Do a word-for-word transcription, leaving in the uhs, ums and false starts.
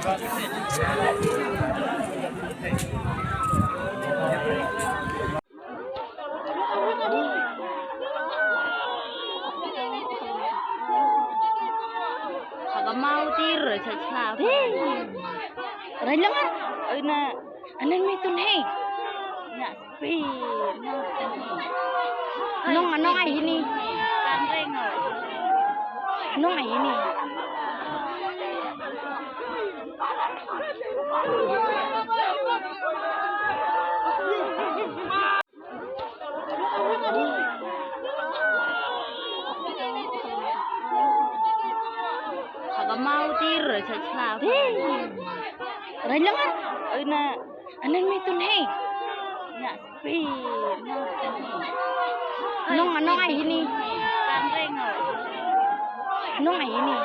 Ka mau tir cha chla. Rai lang ah. Oi na. Anan mi tun hei. Nya spi. Nong nong ai hini. Kan reng. Nong ai hini. Ka mau tir cha chla. Rai lang ah. Oi na. Anan mi tun hei. Nya spi. Nong nong ai hini. Kan reng. Nong ai hini.